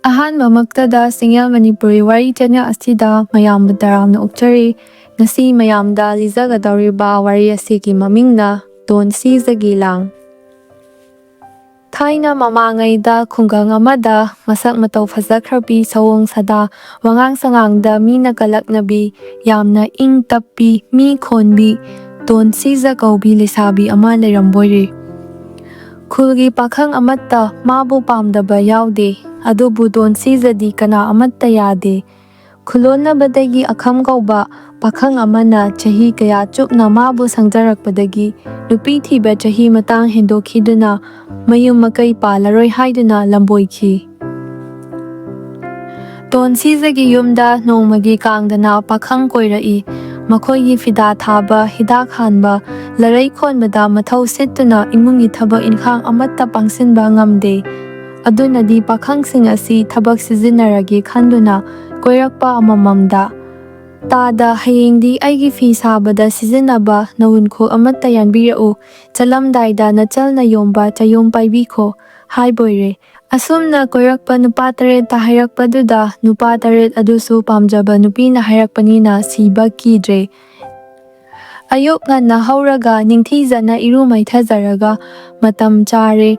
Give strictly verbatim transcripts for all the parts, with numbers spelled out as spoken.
ꯑꯍꯥꯟꯕꯃꯛꯇꯗ ꯁꯤꯡꯌꯦꯜ ꯃꯅꯤꯄꯨꯔꯤ ꯋꯥꯔꯤ ꯆꯦꯅꯦꯜ ꯑꯁꯤꯗ ꯃꯌꯥꯝꯕꯨ ꯇꯔꯥꯝꯅ ꯑꯣꯛꯆꯔꯤ꯫ ꯉꯁꯤ ꯃꯌꯥꯝꯗ ꯂꯤꯖꯒꯗꯧꯔꯤꯕ ꯋꯥꯔꯤ ꯑꯁꯤꯒꯤ ꯃꯃꯤꯡꯅ ꯇꯣꯟ ꯁꯤꯖꯒꯤ ꯂꯥꯡ꯫ ꯊꯥꯏꯅ ꯃꯃꯥꯡꯉꯩꯗ ꯈꯨꯡꯒꯪ ꯑꯃꯗ ꯃꯁꯛ ꯃꯇꯧ ꯐꯖꯈ꯭ꯔꯕꯤ, ꯁꯑꯣꯡ ꯁꯥꯗꯥ, ꯋꯥꯉꯥꯡ ꯁꯉꯥꯡꯗ ꯃꯤꯅ ꯀꯂꯛꯅꯕꯤ, ꯌꯥꯝꯅ ꯏꯪ ꯇꯞꯄꯤ, ꯃꯤ ꯈꯣꯟꯕꯤ, ꯇꯣꯟ ꯁꯤꯖ ꯀꯧꯕꯤ ꯂꯩꯁꯥꯕꯤ ꯑꯃ ꯂꯩꯔꯝꯕꯣꯏꯔꯦ꯫ ꯈꯨꯜꯒꯤ ꯄꯥꯈꯪ ꯑꯃꯠꯇ ꯃꯥꯕꯨ ꯄꯥꯝꯗꯕ ꯌꯥꯎꯗꯦ꯫ ꯑꯗꯨꯕꯨ ꯇꯣꯟ ꯁꯤꯖꯗꯤ ꯀꯅꯥ ꯑꯃꯠꯇ ꯌꯥꯗꯦ꯫ ꯈꯨꯂꯣꯟꯅꯕꯗꯒꯤ ꯑꯈꯝ ꯀꯧꯕ ꯄꯥꯈꯪ ꯑꯃꯅ ꯆꯍꯤ ꯀꯌꯥ ꯆꯨꯞꯅ ꯃꯥꯕꯨ ꯁꯪꯖꯔꯛꯄꯗꯒꯤ ꯅꯨꯄꯤ ꯊꯤꯕ ꯆꯍꯤ ꯃꯇꯥꯡ ꯍꯦꯟꯗꯣꯛꯈꯤꯗꯨꯅ ꯃꯌꯨꯝ ꯃꯀꯩ ꯄꯥꯜꯂꯔꯣꯏ ꯍꯥꯏꯗꯨꯅ ꯂꯝꯕꯣꯏꯈꯤ꯫ ꯇꯣꯟ ꯁꯤꯖꯒꯤ ꯌꯨꯝꯗ ꯅꯣꯡꯃꯒꯤ ꯀꯥꯡꯗꯅ ꯄꯥꯈꯪ ꯀꯣꯏꯔꯛꯏ꯫ ꯃꯈꯣꯏꯒꯤ ꯐꯤꯗꯥ ꯊꯥꯕ, ꯍꯤꯗꯥꯛ ꯍꯥꯟꯕ, ꯂꯔꯩ ꯈꯣꯟꯕꯗ ꯃꯊꯧ ꯁꯤꯠꯇꯨꯅ ꯏꯃꯨꯡꯒꯤ ꯊꯕꯛ ꯏꯟꯈꯥꯡ ꯑꯃꯠꯇ ꯄꯥꯡꯁꯤꯟꯕ ꯉꯝꯗꯦ꯫ ꯑꯗꯨꯅꯗꯤ ꯄꯥꯈꯪꯁꯤꯡ ꯑꯁꯤ ꯊꯕꯛ ꯁꯤꯖꯤꯟꯅꯔꯒꯦ ꯈꯟꯗꯨꯅ ꯀꯣꯏꯔꯛꯄ ꯑꯃꯃꯝꯗ, "ꯇꯥꯗ, ꯍꯌꯦꯡꯗꯤ ꯑꯩꯒꯤ ꯐꯤ ꯁꯥꯕꯗ ꯁꯤꯖꯤꯟꯅꯕ ꯅꯋꯨꯟꯈꯣꯛ ꯑꯃꯠꯇ ꯌꯥꯟꯕꯤꯔꯛꯎ꯫ ꯆꯠꯂꯝꯗꯥꯏꯗ ꯅꯆꯜꯅ ꯌꯣꯝꯕ ꯆꯌꯣꯝ ꯄꯥꯏꯕꯤꯈꯣ" ꯍꯥꯏꯕꯣꯏꯔꯦ꯫ ꯑꯁꯨꯝꯅ ꯀꯣꯏꯔꯛꯄ ꯅꯨꯄꯥ ꯇꯔꯦꯠꯇ ꯍꯥꯏꯔꯛꯄꯗꯨꯗ, ꯅꯨꯄꯥ ꯇꯔꯦꯠ ꯑꯗꯨꯁꯨ ꯄꯥꯝꯖꯕ ꯅꯨꯄꯤꯅ ꯍꯥꯏꯔꯛꯄꯅꯤꯅ ꯁꯤꯕ ꯀꯤꯗ꯭ꯔꯦ꯫ ꯑꯌꯨꯛ ꯉꯟꯅ ꯍꯧꯔꯒ ꯅꯤꯡꯊꯤꯖꯅ ꯏꯔꯨ ꯃꯥꯏꯊꯖꯔꯒ ꯃꯇꯝ ꯆꯥꯔꯦ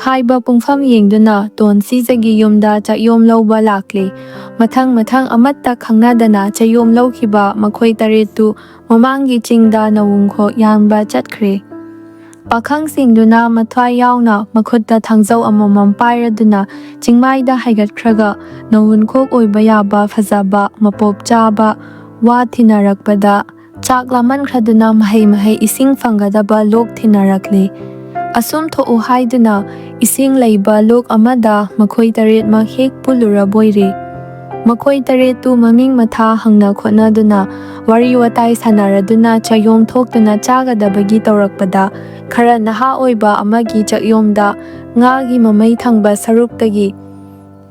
ꯍꯥꯏꯕ ꯄꯨꯡꯐꯝ ꯌꯦꯡꯗꯨꯅ ꯇꯣꯟ ꯁꯤꯖꯒꯤ ꯌꯨꯝꯗ ꯆꯌꯣꯝ ꯂꯧꯕ ꯂꯥꯛꯂꯦ꯫ ꯃꯊꯪ ꯃꯊꯪ ꯑꯃꯠꯇ ꯈꯪꯅꯗꯅ ꯆꯌꯣꯝ ꯂꯧꯈꯤꯕ ꯃꯈꯣꯏ ꯇꯔꯦꯠꯇꯨ ꯃꯃꯥꯡꯒꯤ ꯆꯤꯡꯗ ꯅꯋꯨꯡꯈꯣꯛ ꯌꯥꯟꯕ ꯆꯠꯈ꯭ꯔꯦ꯫ ꯄꯥꯈꯪꯁꯤꯡꯗꯨꯅ ꯃꯊ꯭ꯋꯥꯏ ꯌꯥꯎꯅ ꯃꯈꯨꯠꯇ ꯊꯥꯡꯖꯧ ꯑꯃꯃꯝ ꯄꯥꯏꯔꯗꯨꯅ ꯆꯤꯡꯃꯥꯏꯗ ꯍꯥꯏꯒꯠꯈ꯭ꯔꯒ ꯅꯋꯨꯟꯈꯣꯛ ꯑꯣꯏꯕ ꯌꯥꯕ ꯐꯖꯕ ꯃꯄꯣꯞ ꯆꯥꯕ ꯋꯥ ꯊꯤꯅꯔꯛꯄꯗ ꯆꯥꯛ ꯂꯥꯝꯃꯟꯈ꯭ꯔꯗꯨꯅ ꯃꯍꯩ ꯃꯍꯩ ꯏꯁꯤꯡ ꯐꯪꯒꯗꯕ ꯂꯣꯛ ꯊꯤꯅꯔꯛꯂꯤ꯫ ꯑꯁꯨꯝ ꯊꯣꯛꯎ ꯍꯥꯏꯗꯨꯅ ꯏꯁꯤꯡ ꯂꯩꯕ ꯂꯣꯛ ꯑꯃꯗ ꯃꯈꯣꯏ ꯇꯔꯦꯠꯃꯛ ꯍꯦꯛ ꯄꯨꯜꯂꯨꯔꯕꯣꯏꯔꯦ꯫ ꯃꯈꯣꯏ ꯇꯔꯦꯠꯇꯨ ꯃꯃꯤꯡ ꯃꯊꯥ ꯍꯪꯅ ꯈꯣꯠꯅꯗꯨꯅ ꯋꯥꯔꯤ ꯋꯥꯇꯥꯏ ꯁꯥꯟꯅꯔꯗꯨꯅ ꯆꯌꯣꯝ ꯊꯣꯛꯇꯨꯅ ꯆꯥꯒꯗꯕꯒꯤ ꯇꯧꯔꯛꯄꯗ ꯈꯔ ꯅꯍꯥ ꯑꯣꯏꯕ ꯑꯃꯒꯤ ꯆꯌꯣꯝꯗ ꯉꯥꯒꯤ ꯃꯃꯩ ꯊꯪꯕ ꯁꯔꯨꯛꯇꯒꯤ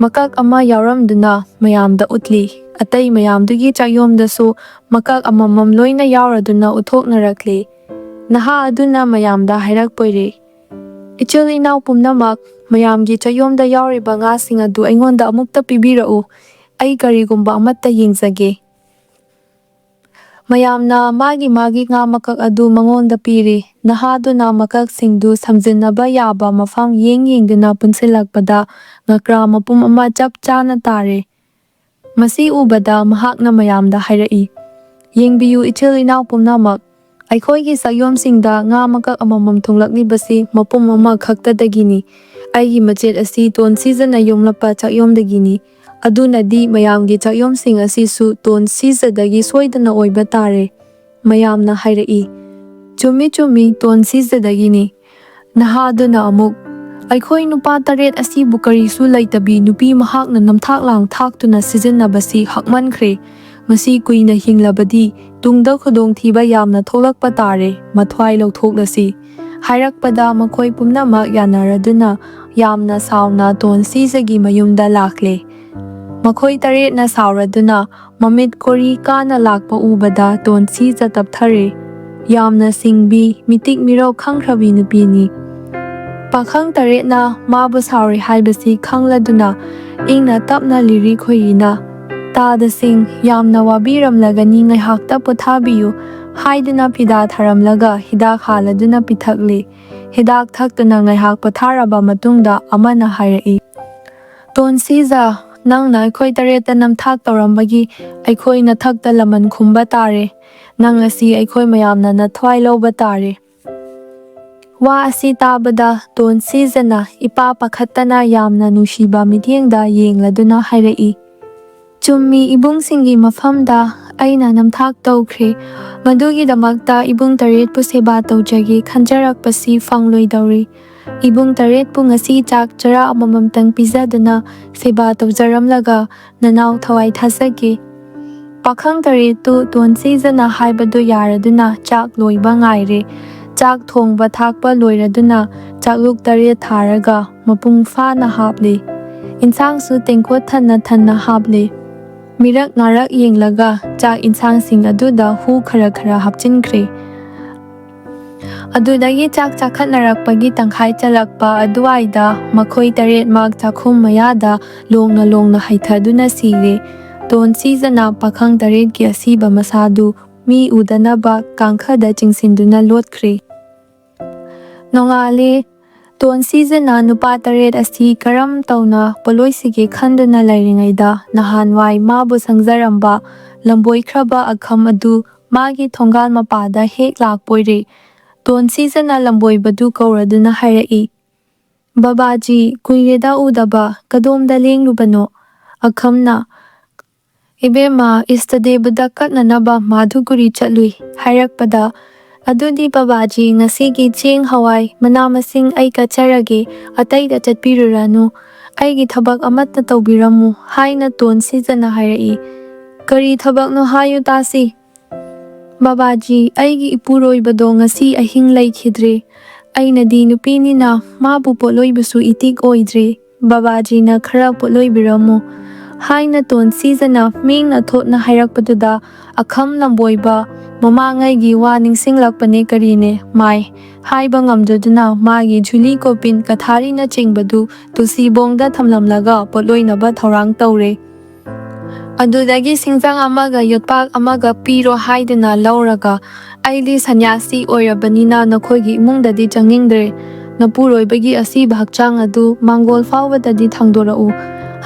ꯃꯀꯛ ꯑꯃ ꯌꯥꯎꯔꯝꯗꯨꯅ ꯃꯌꯥꯝꯗ ꯎꯠꯂꯤ꯫ ꯑꯇꯩ ꯃꯌꯥꯝꯗꯨꯒꯤ ꯆꯌꯣꯝꯗꯁꯨ ꯃꯀꯛ ꯑꯃꯃꯝ ꯂꯣꯏꯅ ꯌꯥꯎꯔꯗꯨꯅ ꯎꯠꯊꯣꯛꯅꯔꯛꯂꯤ꯫ ꯅꯍꯥ ꯑꯗꯨꯅ ꯃꯌꯥꯝꯗ ꯍꯥꯏꯔꯛꯄꯣꯏꯔꯦ, "ꯏꯆꯤꯜ ꯏꯅꯥꯎ ꯄꯨꯝꯅꯃꯛ, ꯃꯌꯥꯝꯒꯤ ꯆꯌꯣꯝꯗ ꯌꯥꯎꯔꯤꯕ ꯉꯥꯁꯤꯡ ꯑꯗꯨ ꯑꯩꯉꯣꯟꯗ ꯑꯃꯨꯛꯇ ꯄꯤꯕꯤꯔꯛꯎ꯫ ꯑꯩ ꯀꯔꯤꯒꯨꯝꯕ ꯑꯃꯠꯇ ꯌꯦꯡꯖꯒꯦ꯫" ꯃꯌꯥꯝꯅ ꯃꯥꯒꯤ ꯃꯥꯒꯤ ꯉꯥ ꯃꯀꯛ ꯑꯗꯨ ꯃꯉꯣꯟꯗ ꯄꯤꯔꯤ꯫ ꯅꯍꯥꯗꯨꯅ ꯃꯀꯛꯁꯤꯡꯗꯨ ꯁꯝꯖꯤꯟꯅꯕ ꯌꯥꯕ ꯃꯐꯝ ꯌꯦꯡ ꯌꯦꯡꯗꯨꯅ ꯄꯨꯟꯁꯤꯜꯂꯛꯄꯗ ꯉꯀ꯭ꯔꯥ ꯃꯄꯨꯝ ꯑꯃ ꯆꯞ ꯆꯥꯅ ꯇꯥꯔꯦ꯫ ꯃꯁꯤ ꯎꯕꯗ ꯃꯍꯥꯛꯅ ꯃꯌꯥꯝꯗ ꯍꯥꯏꯔꯛꯏ, "ꯌꯦꯡꯕꯤꯌꯨ, ꯏꯆꯤꯜ ꯏꯅꯥꯎ ꯄꯨꯝꯅꯃꯛ, ꯑꯩꯈꯣꯏꯒꯤ ꯆꯌꯣꯝꯁꯤꯡꯗ ꯉꯥ ꯃꯀꯛ ꯑꯃꯃꯝ ꯊꯨꯡꯂꯛꯂꯤꯕꯁꯤ ꯃꯄꯨꯝ ꯑꯃꯈꯛꯇꯗꯒꯤꯅꯤ꯫ ꯑꯩꯒꯤ ꯃꯆꯦꯠ ꯑꯁꯤ ꯇꯣꯟ ꯁꯤꯖꯅ ꯌꯣꯝꯂꯛꯄ ꯆꯌꯣꯝꯗꯒꯤꯅꯤ꯫ ꯑꯗꯨꯅꯗꯤ ꯃꯌꯥꯝꯒꯤ ꯆꯌꯣꯝꯁꯤꯡ ꯑꯁꯤꯁꯨ ꯇꯣꯟ ꯁꯤꯖꯗꯒꯤ ꯁꯣꯏꯗꯅ ꯑꯣꯏꯕ ꯇꯥꯔꯦ꯫" ꯃꯌꯥꯝꯅ ꯍꯥꯏꯔꯛꯏ, "ꯆꯨꯝꯃꯤ, ꯆꯨꯝꯃꯤ, ꯇꯣꯟ ꯁꯤꯖꯗꯒꯤꯅꯤ꯫" ꯅꯍꯥꯗꯨꯅ ꯑꯃꯨꯛ, "ꯑꯩꯈꯣꯏ ꯅꯨꯄꯥ ꯇꯔꯦꯠ ꯑꯁꯤꯕꯨ ꯀꯔꯤꯁꯨ ꯂꯩꯇꯕꯤ ꯅꯨꯄꯤ ꯃꯍꯥꯛꯅ ꯅꯝꯊꯥꯛ ꯂꯥꯡꯊꯥꯛꯇꯨꯅ ꯁꯤꯖꯤꯟꯅꯕꯁꯤ ꯍꯛꯃꯟꯈ꯭ꯔꯦ꯫ ꯃꯁꯤ ꯀꯨꯏꯅ ꯍꯤꯡꯂꯕꯗꯤ ꯇꯨꯡꯗ ꯈꯨꯗꯣꯡꯊꯤꯕ ꯌꯥꯝꯅ ꯊꯣꯛꯂꯛꯄ ꯇꯥꯔꯦ꯫ ꯃꯊ꯭ꯋꯥꯏ ꯂꯧꯊꯣꯛꯂꯁꯤ꯫" ꯍꯥꯏꯔꯛꯄꯗ ꯃꯈꯣꯏ ꯄꯨꯝꯅꯃꯛ ꯌꯥꯅꯔꯗꯨꯅ ꯌꯥꯝꯅ ꯁꯥꯎꯅ ꯇꯣꯟ ꯁꯤꯖꯒꯤ ꯃꯌꯨꯝꯗ ꯂꯥꯛꯂꯦ꯫ ꯃꯈꯣꯏ ꯇꯔꯦꯠꯅ ꯁꯥꯎꯔꯗꯨꯅ ꯃꯃꯤꯠ ꯀꯣꯔꯤ ꯀꯥꯅ ꯂꯥꯛꯄ ꯎꯕꯗ ꯇꯣꯟ ꯁꯤꯖ ꯇꯞꯊꯔꯦ꯫ ꯌꯥꯝꯅ ꯁꯤꯡꯕꯤ, ꯃꯤꯇꯤꯛ ꯃꯤꯔꯧ ꯈꯪꯈ꯭ꯔꯕꯤ ꯅꯨꯄꯤꯅꯤ꯫ ꯄꯥꯈꯪ ꯇꯔꯦꯠꯅ ꯃꯥꯕꯨ ꯁꯥꯎꯔꯤ ꯍꯥꯏꯕꯁꯤ ꯈꯪꯂꯗꯨꯅ ꯏꯪꯅ ꯇꯞꯅ ꯂꯤꯔꯤ ꯈꯣꯏꯔꯤꯅ, "ꯇꯥꯗꯁꯤꯡ, ꯌꯥꯝꯅ ꯋꯥꯕꯤꯔꯝꯂꯒꯅꯤ, ꯉꯥꯏꯍꯥꯛꯇ ꯄꯣꯊꯥꯕꯤꯌꯨ" ꯍꯥꯏꯗꯨꯅ ꯐꯤꯗꯥ ꯊꯥꯔꯝꯂꯒ ꯍꯤꯗꯥꯛ ꯍꯥꯜꯂꯗꯨꯅ ꯄꯤꯊꯛꯂꯤ꯫ ꯍꯤꯗꯥꯛ ꯊꯛꯇꯨꯅ ꯉꯥꯏꯍꯥꯛ ꯄꯣꯊꯥꯔꯕ ꯃꯇꯨꯡꯗ ꯑꯃꯅ ꯍꯥꯏꯔꯛꯏ, "ꯇꯣꯟꯁꯤꯖ, ꯅꯪꯅ ꯑꯩꯈꯣꯏ ꯇꯔꯦꯠꯇ ꯅꯝꯊꯥꯛ ꯇꯧꯔꯝꯕꯒꯤ ꯑꯩꯈꯣꯏ ꯅꯊꯛꯇ ꯂꯃꯟ ꯈꯨꯝꯕ ꯇꯥꯔꯦ꯫ ꯅꯪ ꯑꯁꯤ ꯑꯩꯈꯣꯏ ꯃꯌꯥꯝꯅ ꯅꯊ꯭ꯋꯥꯏ ꯂꯧꯕ ꯇꯥꯔꯦ꯫" ꯋꯥ ꯑꯁꯤ ꯇꯥꯕꯗ ꯇꯣꯟꯁꯤꯖꯅ ꯏꯄꯥ ꯄꯥꯈꯠꯇꯅ ꯌꯥꯝꯅ ꯅꯨꯡꯁꯤꯕ ꯃꯤꯠꯌꯦꯡꯗ ꯌꯦꯡꯂꯗꯨꯅ ꯍꯥꯏꯔꯛꯏ, "ꯆꯨꯝꯃꯤ, ꯏꯕꯨꯡꯁꯤꯡꯒꯤ ꯃꯐꯝꯗ ꯑꯩꯅ ꯅꯝꯊꯥꯛ ꯇꯧꯈ꯭ꯔꯦ꯫ ꯃꯗꯨꯒꯤꯗꯃꯛꯇ ꯏꯕꯨꯡ ꯇꯔꯦꯠꯄꯨ ꯁꯦꯕꯥ ꯇꯧꯖꯒꯦ ꯈꯟꯖꯔꯛꯄꯁꯤ ꯐꯪꯂꯣꯏꯗꯧꯔꯤ꯫ ꯏꯕꯨꯡ ꯇꯔꯦꯠꯄꯨ ꯉꯁꯤ ꯆꯥꯛ ꯆꯔꯥ ꯑꯃꯃꯝꯇꯪ ꯄꯤꯖꯗꯨꯅ ꯁꯦꯕꯥ ꯇꯧꯖꯔꯝꯂꯒ ꯅꯅꯥꯎ ꯊꯋꯥꯏ ꯊꯥꯖꯒꯦ꯫" ꯄꯥꯈꯪ ꯇꯔꯦꯠꯇꯨ ꯇꯣꯟꯁꯤꯖꯅ ꯍꯥꯏꯕꯗꯨ ꯌꯥꯔꯗꯨꯅ ꯆꯥꯛ ꯂꯣꯏꯕ ꯉꯥꯏꯔꯦ꯫ ꯆꯥꯛ ꯊꯣꯡꯕ ꯊꯥꯛꯄ ꯂꯣꯏꯔꯗꯨꯅ ꯆꯥꯛꯂꯨꯛ ꯇꯔꯦꯠ ꯊꯥꯔꯒ ꯃꯄꯨꯡ ꯐꯥꯅ ꯍꯥꯞꯂꯤ꯫ ꯏꯟꯁꯥꯡꯁꯨ ꯇꯦꯡꯀꯣꯠ ꯊꯟꯅ ꯊꯟꯅ ꯍꯥꯞꯂꯤ꯫ ꯃꯤꯔꯛ ꯅꯥꯔꯛ ꯌꯦꯡꯂꯒ ꯆꯥꯛ ꯏꯟꯁꯥꯡꯁꯤꯡ ꯑꯗꯨꯗ ꯍꯨ ꯈꯔ ꯈꯔ ꯍꯥꯞꯆꯤꯟꯈ꯭ꯔꯦ꯫ ꯑꯗꯨꯗꯒꯤ ꯆꯥꯛ ꯆꯥꯈꯠꯅꯔꯛꯄꯒꯤ ꯇꯪꯈꯥꯏ ꯆꯜꯂꯛꯄ ꯑꯗꯨꯋꯥꯏꯗ ꯃꯈꯣꯏ ꯇꯔꯦꯠꯃꯛ ꯆꯥꯛꯈꯨꯝ ꯃꯌꯥꯗ ꯂꯣꯡꯅ ꯂꯣꯡꯅ ꯍꯩꯊꯗꯨꯅ ꯁꯤꯔꯦ꯫ ꯇꯣꯟꯁꯤꯖꯅ ꯄꯥꯈꯪ ꯇꯔꯦꯠꯀꯤ ꯑꯁꯤꯕ ꯃꯁꯥꯗꯨ ꯃꯤ ꯎꯗꯅꯕ ꯀꯥꯡꯈꯗ ꯆꯤꯡꯁꯤꯟꯗꯨꯅ ꯂꯣꯠꯈ꯭ꯔꯦ꯫ ꯅꯣꯡꯉꯥꯜꯂꯦ꯫ ꯇꯣꯟꯁꯤꯖꯅ ꯅꯨꯄꯥ ꯇꯔꯦꯠ ꯑꯁꯤ ꯀꯔꯝ ꯇꯧꯅ ꯄꯣꯠꯂꯣꯏꯁꯤꯒꯦ ꯈꯟꯗꯨꯅ ꯂꯩꯔꯤꯉꯩꯗ, ꯅꯍꯥꯟꯋꯥꯏ ꯃꯥꯕꯨ ꯁꯪꯖꯔꯝꯕ ꯂꯝꯕꯣꯏꯈ꯭ꯔꯕ ꯑꯈꯝ ꯑꯗꯨ ꯃꯥꯒꯤ ꯊꯣꯡꯒꯥꯜ ꯃꯄꯥꯗ ꯍꯦꯛ ꯂꯥꯛꯄꯣꯏꯔꯦ꯫ ꯇꯣꯟꯁꯤꯖꯅ ꯂꯝꯕꯣꯏꯕꯗꯨ ꯀꯧꯔꯗꯨꯅ ꯍꯥꯏꯔꯛꯏ, "ꯕꯕꯥꯖꯤ, ꯀꯨꯏꯔꯦꯗ ꯎꯗꯕ, ꯀꯗꯣꯝꯗ ꯂꯦꯡꯂꯨꯕꯅꯣ?" ꯑꯈꯝꯅ, "ꯏꯕꯦꯝꯃ, ꯏꯁꯇꯗꯦꯕꯗ ꯀꯠꯅꯅꯕ ꯃꯥꯙꯨꯒꯨꯔꯤ ꯆꯠꯂꯨꯏ" ꯍꯥꯏꯔꯛꯄꯗ, "ꯑꯗꯨꯗꯤ ꯕꯕꯥꯖꯤ, ꯉꯁꯤꯒꯤ ꯆꯦꯡ ꯍꯋꯥꯏ ꯃꯅꯥ ꯃꯁꯤꯡ ꯑꯩ ꯀꯠꯆꯔꯒꯦ, ꯑꯇꯩꯗ ꯆꯠꯄꯤꯔꯨꯔꯅꯨ, ꯑꯩꯒꯤ ꯊꯕꯛ ꯑꯃꯠꯇ ꯇꯧꯕꯤꯔꯝꯃꯨ" ꯍꯥꯏꯅ ꯇꯣꯟꯁꯤꯖꯅ ꯍꯥꯏꯔꯛꯏ꯫ "ꯀꯔꯤ ꯊꯕꯛꯅꯣ ꯍꯥꯏꯌꯨ ꯇꯥꯁꯤ?" "ꯕꯕꯥꯖꯤ, ꯑꯩꯒꯤ ꯏꯄꯨꯔꯣꯏꯕꯗꯣ ꯉꯁꯤ ꯑꯍꯤꯡ ꯂꯩꯈꯤꯗ꯭ꯔꯦ꯫ ꯑꯩꯅꯗꯤ ꯅꯨꯄꯤꯅꯤꯅ ꯃꯥꯕꯨ ꯄꯣꯠꯂꯣꯏꯕꯁꯨ ꯏꯇꯤꯛ ꯑꯣꯏꯗ꯭ꯔꯦ꯫ ꯕꯕꯥꯖꯤꯅ ꯈꯔ ꯄꯣꯠꯂꯣꯏꯕꯤꯔꯝꯃꯨ" ꯍꯥꯏꯅ ꯇꯣꯟꯁꯤꯖꯅ ꯃꯤꯡꯅ ꯊꯣꯠꯅ ꯍꯥꯏꯔꯛꯄꯗꯨꯗ, ꯑꯈꯝ ꯂꯝꯕꯣꯏꯕ ꯃꯃꯥꯡꯉꯩꯒꯤ ꯋꯥ ꯅꯤꯡꯁꯤꯡꯂꯛꯄꯅꯦ ꯀꯔꯤꯅꯦ ꯃꯥꯏ ꯍꯥꯏꯕ ꯉꯝꯗꯗꯨꯅ ꯃꯥꯒꯤ ꯖꯨꯂꯤ ꯀꯣꯄꯤꯟ ꯀꯊꯥꯔꯤꯅꯆꯤꯡꯕꯗꯨ ꯇꯨꯜꯁꯤꯕꯣꯡꯗ ꯊꯝꯂꯝꯂꯒ ꯄꯣꯠꯂꯣꯏꯅꯕ ꯊꯧꯔꯥꯡ ꯇꯧꯔꯦ꯫ ꯑꯗꯨꯗꯒꯤ ꯁꯤꯡꯖꯪ ꯑꯃꯒ ꯌꯣꯠꯄꯥꯛ ꯑꯃꯒ ꯄꯤꯔꯣ ꯍꯥꯏꯗꯨꯅ ꯂꯧꯔꯒ, "ꯑꯩꯗꯤ ꯁꯟꯌꯥꯁꯤ ꯑꯣꯏꯔꯕꯅꯤꯅ ꯅꯈꯣꯏꯒꯤ ꯏꯃꯨꯡꯗꯗꯤ ꯆꯪꯅꯤꯡꯗ꯭ꯔꯦ꯫ ꯅꯄꯨꯔꯣꯏꯕꯒꯤ ꯑꯁꯤꯕ ꯍꯛꯆꯥꯡ ꯑꯗꯨ ꯃꯥꯡꯒꯣꯜ ꯐꯥꯎꯕꯗꯗꯤ ꯊꯥꯡꯗꯣꯔꯛꯎ"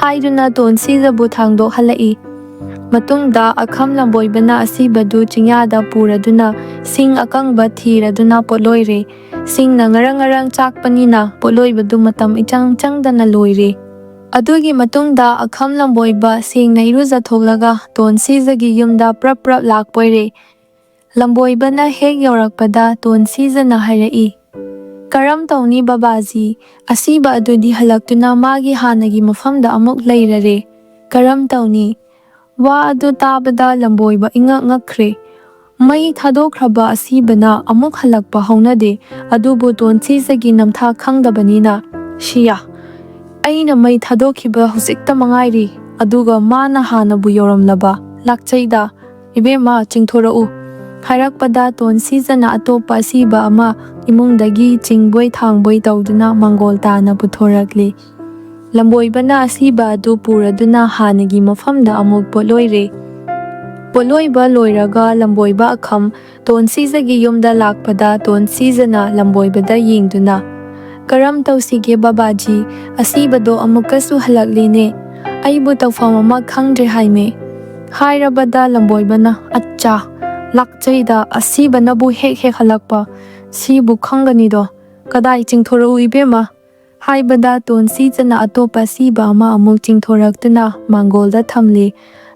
ꯍꯥꯏꯗꯨꯅ ꯇꯣꯟꯁꯤꯖꯕꯨ ꯊꯥꯡꯗꯣꯛꯍꯜꯂꯛꯏ꯫ ꯃꯇꯨꯡꯗ ꯑꯈꯝ ꯂꯝꯕꯣꯏꯕꯅ ꯑꯁꯤꯕꯗꯨ ꯆꯤꯡꯌꯥꯗ ꯄꯨꯔꯗꯨꯅ ꯁꯤꯡ ꯑꯀꯪꯕ ꯊꯤꯔꯗꯨꯅ ꯄꯣꯠꯂꯣꯏꯔꯦ꯫ ꯁꯤꯡꯅ ꯉꯔꯪ ꯉꯔꯪ ꯆꯥꯛꯄꯅꯤꯅ ꯄꯣꯠꯂꯣꯏꯕꯗꯨ ꯃꯇꯝ ꯏꯆꯪ ꯆꯪꯗꯅ ꯂꯣꯏꯔꯦ꯫ ꯑꯗꯨꯒꯤ ꯃꯇꯨꯡꯗ ꯑꯈꯝ ꯂꯝꯕꯣꯏꯕ ꯁꯦꯡꯅ ꯏꯔꯨꯖꯊꯣꯛꯂꯒ ꯇꯣꯟꯁꯤꯖꯒꯤ ꯌꯨꯝꯗ ꯄ꯭ꯔꯞ ꯄ꯭ꯔꯞ ꯂꯥꯛꯄꯣꯏꯔꯦ꯫ ꯂꯝꯕꯣꯏꯕꯅ ꯍꯦꯛ ꯌꯧꯔꯛꯄꯗ ꯇꯣꯟꯁꯤꯖꯅ ꯍꯥꯏꯔꯛꯏ, "ꯀꯔꯝ ꯇꯧꯅꯤ ꯕꯕꯥꯖꯤ? ꯑꯁꯤꯕ ꯑꯗꯨꯗꯤ ꯍꯜꯂꯛꯇꯨꯅ ꯃꯥꯒꯤ ꯍꯥꯟꯅꯒꯤ ꯃꯐꯝꯗ ꯑꯃꯨꯛ ꯂꯩꯔꯔꯦ꯫ ꯀꯔꯝ ꯇꯧꯅꯤ?" ꯋꯥ ꯑꯗꯨ ꯇꯥꯕꯗ ꯂꯝꯕꯣꯏꯕ ꯏꯉꯛ ꯉꯛꯈ꯭ꯔꯦ꯫ ꯃꯩ ꯊꯥꯗꯣꯛꯈ꯭ꯔꯕ ꯑꯁꯤꯕꯅ ꯑꯃꯨꯛ ꯍꯜꯂꯛꯄ ꯍꯧꯅꯗꯦ, ꯑꯗꯨꯕꯨ ꯇꯣꯟꯁꯤꯖꯒꯤ ꯅꯝꯊꯥꯛ ꯈꯪꯗꯕꯅꯤꯅ, "ꯁꯤꯌꯥ, ꯑꯩꯅ ꯃꯩ ꯊꯥꯗꯣꯛꯈꯤꯕ ꯍꯧꯖꯤꯛꯇ ꯃꯉꯥꯏꯔꯤ, ꯑꯗꯨꯒ ꯃꯥꯅ ꯍꯥꯟꯅꯕꯨ ꯌꯧꯔꯝꯂꯕ꯫ ꯂꯥꯛꯆꯩꯗ, ꯏꯕꯦꯝꯃ, ꯆꯤꯡꯊꯣꯔꯛꯎ" ꯍꯥꯏꯔꯛꯄꯗ ꯇꯣꯟꯁꯤꯖꯅ ꯑꯇꯣꯞꯄ ꯑꯁꯤꯕ ꯑꯃ ꯏꯃꯨꯡꯗꯒꯤ ꯆꯤꯡꯕꯣꯏ ꯊꯥꯡꯕꯣꯏ ꯇꯧꯗꯨꯅ ꯃꯥꯡꯒꯣꯜ ꯇꯥꯅ ꯄꯨꯊꯣꯔꯛꯂꯤ꯫ ꯂꯝꯕꯣꯏꯕꯅ ꯑꯁꯤꯕ ꯑꯗꯨ ꯄꯨꯔꯗꯨꯅ ꯍꯥꯟꯅꯒꯤ ꯃꯐꯝꯗ ꯑꯃꯨꯛ ꯄꯣꯠꯂꯣꯏꯔꯦ꯫ ꯄꯣꯠꯂꯣꯏꯕ ꯂꯣꯏꯔꯒ ꯂꯝꯕꯣꯏꯕ ꯑꯈꯝ ꯇꯣꯟꯁꯤꯖꯒꯤ ꯌꯨꯝꯗ ꯂꯥꯛꯄꯗ ꯇꯣꯟꯁꯤꯖꯅ ꯂꯝꯕꯣꯏꯕꯗ ꯌꯦꯡꯗꯨꯅ, "ꯀꯔꯝ ꯇꯧꯁꯤꯒꯦ ꯕꯕꯥꯖꯤ? ꯑꯁꯤꯕꯗꯣ ꯑꯃꯨꯛꯀꯁꯨ ꯍꯜꯂꯛꯂꯤꯅꯦ꯫ ꯑꯩꯕꯨ ꯇꯧꯐꯝ ꯑꯃ ꯈꯪꯗ꯭ꯔꯦ ꯍꯥꯏꯃꯦ꯫" ꯍꯥꯏꯔꯕꯗ ꯂꯝꯕꯣꯏꯕꯅ, "ꯑꯠꯆꯥ, ꯂꯥꯛꯆꯩꯗ, ꯑꯁꯤꯕꯅꯕꯨ ꯍꯦꯛ ꯍꯦꯛ ꯍꯜꯂꯛꯄ꯫ ꯁꯤꯕꯨ ꯈꯪꯒꯅꯤꯗꯣ꯫ ꯀꯗꯥꯏ ꯆꯤꯡꯊꯣꯔꯛꯎ ꯏꯕꯦꯝꯃ?" ꯍꯥꯏꯕꯗ ꯇꯣꯟꯁꯤꯖꯅ ꯑꯇꯣꯞꯄ ꯑꯁꯤꯕ ꯑꯃ ꯑꯃꯨꯛ ꯆꯤꯡꯊꯣꯔꯛꯇꯨꯅ ꯃꯥꯡꯒꯣꯜꯗ ꯊꯝꯂꯤ꯫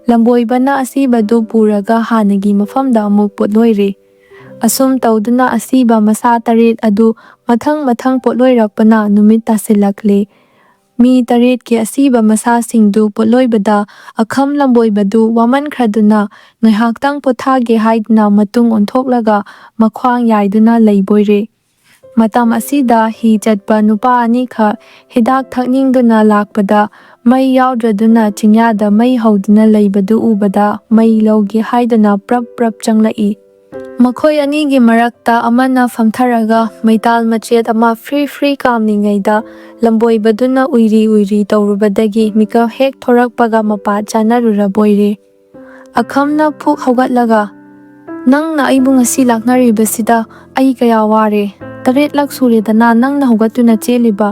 ꯂꯝꯕꯣꯏꯕꯅ ꯑꯁꯤꯕꯗꯨ ꯄꯨꯔꯒ ꯍꯥꯟꯅꯒꯤ ꯃꯐꯝꯗ ꯑꯃꯨꯛ ꯄꯣꯠꯂꯣꯏꯔꯤ꯫ ꯑꯁꯨꯝ ꯇꯧꯗꯨꯅ ꯑꯁꯤꯕ ꯃꯁꯥ ꯇꯔꯦꯠ ꯑꯗꯨ ꯃꯊꯪ ꯃꯊꯪ ꯄꯣꯠꯂꯣꯏꯔꯛꯄꯅ ꯅꯨꯃꯤꯠ ꯇꯥꯁꯤꯜꯂꯛꯂꯤ꯫ ꯃꯤ ꯇꯔꯦꯠꯀꯤ ꯑꯁꯤꯕ ꯃꯁꯥꯁꯤꯡꯗꯨ ꯄꯣꯠꯂꯣꯏꯕꯗ ꯑꯈꯝ ꯂꯝꯕꯣꯏꯕꯗꯨ ꯋꯥꯃꯟꯈ꯭ꯔꯗꯨꯅ ꯉꯥꯏꯍꯥꯛꯇꯪ ꯄꯣꯊꯥꯒꯦ ꯍꯥꯏꯗꯨꯅ ꯃꯇꯨꯡ ꯑꯣꯟꯊꯣꯛꯂꯒ ꯃꯈ꯭ꯋꯥꯡ ꯌꯥꯏꯗꯨꯅ ꯂꯩꯕꯣꯏꯔꯦ꯫ ꯃꯇꯝ ꯑꯁꯤꯗ ꯍꯤ ꯆꯠꯄ ꯅꯨꯄꯥ ꯑꯅꯤꯈꯛ ꯍꯤꯗꯥꯛ ꯊꯛꯅꯤꯡꯗꯨꯅ ꯂꯥꯛꯄꯗ ꯃꯩ ꯌꯥꯎꯗ꯭ꯔꯗꯨꯅ ꯆꯤꯡꯌꯥꯗ ꯃꯩ ꯍꯧꯗꯨꯅ ꯂꯩꯕꯗꯨ ꯎꯕꯗ ꯃꯩ ꯂꯧꯒꯦ ꯍꯥꯏꯗꯨꯅ ꯄ꯭ꯔꯞ ꯄ꯭ꯔꯞ ꯆꯪꯂꯛꯏ꯫ ꯃꯈꯣꯏ ꯑꯅꯤꯒꯤ ꯃꯔꯛꯇ ꯑꯃꯅ ꯐꯝꯊꯔꯒ ꯃꯩꯇꯥꯜ ꯃꯆꯦꯠ ꯑꯃ ꯐ꯭ꯔꯤ ꯐ꯭ꯔꯤ ꯀꯥꯝꯂꯤꯉꯩꯗ ꯂꯝꯕꯣꯏꯕꯗꯨꯅ ꯎꯏꯔꯤ ꯎꯏꯔꯤ ꯇꯧꯔꯨꯕꯗꯒꯤ ꯃꯤꯀꯞ ꯍꯦꯛ ꯊꯣꯔꯛꯄꯒ ꯃꯄꯥ ꯆꯥꯅꯔꯨꯔꯕꯣꯏꯔꯦ꯫ ꯑꯈꯝꯅ ꯐꯨꯛ ꯍꯧꯒꯠꯂꯒ, "ꯅꯪꯅ ꯑꯩꯕꯨ ꯉꯁꯤ ꯂꯥꯛꯅꯔꯤꯕꯁꯤꯗ ꯑꯩ ꯀꯌꯥ ꯋꯥꯔꯦ꯫ ꯇꯔꯦꯠꯂꯛ ꯁꯨꯔꯦꯗꯅ ꯅꯪꯅ ꯍꯧꯒꯠꯇꯨꯅ ꯆꯦꯜꯂꯤꯕ꯫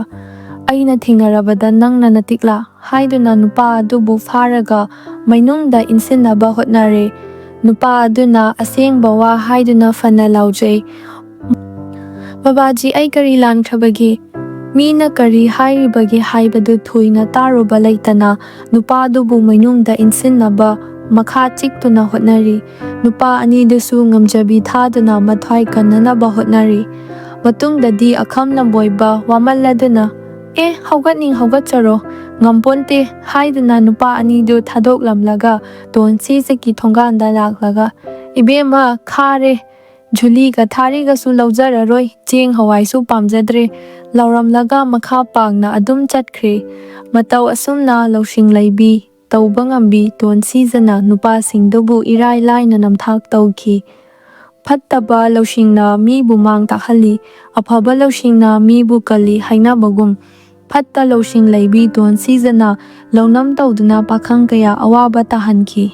ꯑꯩꯅ ꯊꯦꯡꯅꯔꯕꯗ ꯅꯪꯅ ꯅꯇꯤꯛꯂꯥ?" ꯍꯥꯏꯗꯨꯅ ꯅꯨꯄꯥ ꯑꯗꯨꯕꯨ ꯐꯥꯔꯒ ꯃꯩꯅꯨꯡꯗ ꯏꯟꯁꯤꯟꯅꯕ ꯍꯣꯠꯅꯔꯦ꯫ ꯅꯨꯄꯥ ꯑꯗꯨꯅ ꯑꯁꯦꯡꯕ ꯋꯥ ꯍꯥꯏꯗꯨꯅ ꯐꯅ ꯂꯥꯎꯖꯩ, "ꯕꯕꯥꯖꯤ, ꯑꯩ ꯀꯔꯤ ꯂꯥꯟꯈ꯭ꯔꯕꯒꯦ?" ꯃꯤꯅ ꯀꯔꯤ ꯍꯥꯏꯔꯤꯕꯒꯦ ꯍꯥꯏꯕꯗꯨ ꯊꯣꯏꯅ ꯇꯥꯔꯨꯕ ꯂꯩꯇꯅ ꯅꯨꯄꯥꯗꯨꯕꯨ ꯃꯩꯅꯨꯡꯗ ꯏꯟꯁꯤꯟꯅꯕ ꯃꯈꯥ ꯆꯤꯛꯇꯨꯅ ꯍꯣꯠꯅꯔꯤ꯫ ꯅꯨꯄꯥ ꯑꯅꯤꯗꯨꯁꯨ ꯉꯝꯖꯕꯤ ꯊꯥꯗꯨꯅ ꯃꯊ꯭ꯋꯥꯏ ꯀꯟꯅꯅꯕ ꯍꯣꯠꯅꯔꯤ꯫ ꯃꯇꯨꯡꯗꯗꯤ ꯑꯈꯝ ꯂꯝꯕꯣꯏꯕ ꯋꯥꯃꯜꯂꯗꯨꯅ, "ꯑꯦ, ꯍꯧꯒꯠꯅꯤꯡ ꯍꯧꯒꯠꯆꯔꯣ, ꯉꯝꯄꯣꯟꯇꯦ" ꯍꯥꯏꯗꯨꯅ ꯅꯨꯄꯥ ꯑꯅꯤꯗꯨ ꯊꯥꯗꯣꯛꯂꯝꯂꯒ ꯇꯣꯟꯁꯤꯖꯒꯤ ꯊꯣꯡꯒꯥꯟꯗ ꯂꯥꯛꯂꯒ, "ꯏꯕꯦꯝꯃ, ꯈꯥꯔꯦ, ꯖꯨꯂꯤꯒ ꯊꯥꯔꯤꯒꯁꯨ ꯂꯧꯖꯔꯔꯣꯏ, ꯆꯦꯡ ꯍꯋꯥꯏꯁꯨ ꯄꯥꯝꯖꯗ꯭ꯔꯦ" ꯂꯥꯎꯔꯝꯂꯒ ꯃꯈꯥ ꯄꯥꯡꯅ ꯑꯗꯨꯝ ꯆꯠꯈ꯭ꯔꯦ꯫ ꯃꯇꯧ ꯑꯁꯨꯝꯅ ꯂꯧꯁꯤꯡ ꯂꯩꯕꯤ, ꯇꯧꯕ ꯉꯝꯕꯤ ꯇꯣꯟꯁꯤꯖꯅ ꯅꯨꯄꯥꯁꯤꯡꯗꯨꯕꯨ ꯏꯔꯥꯏ ꯂꯥꯏꯅ ꯅꯝꯊꯥꯛ ꯇꯧꯈꯤ꯫ ꯐꯠꯇꯕ ꯂꯧꯁꯤꯡꯅ ꯃꯤꯕꯨ ꯃꯥꯡ ꯇꯥꯛꯍꯜꯂꯤ, ꯑꯐꯕ ꯂꯧꯁꯤꯡꯅ ꯃꯤꯕꯨ ꯀꯜꯂꯤ ꯍꯥꯏꯅꯕꯒꯨꯝ, ꯐꯠꯇ ꯂꯧꯁꯤꯡ ꯂꯩꯕꯤ ꯗꯣꯟ ꯁꯤꯖꯅ ꯂꯧꯅꯝ ꯇꯧꯗꯨꯅ ꯄꯥꯈꯪ ꯀꯌꯥ ꯑꯋꯥꯕ ꯇꯥꯍꯟꯈꯤ꯫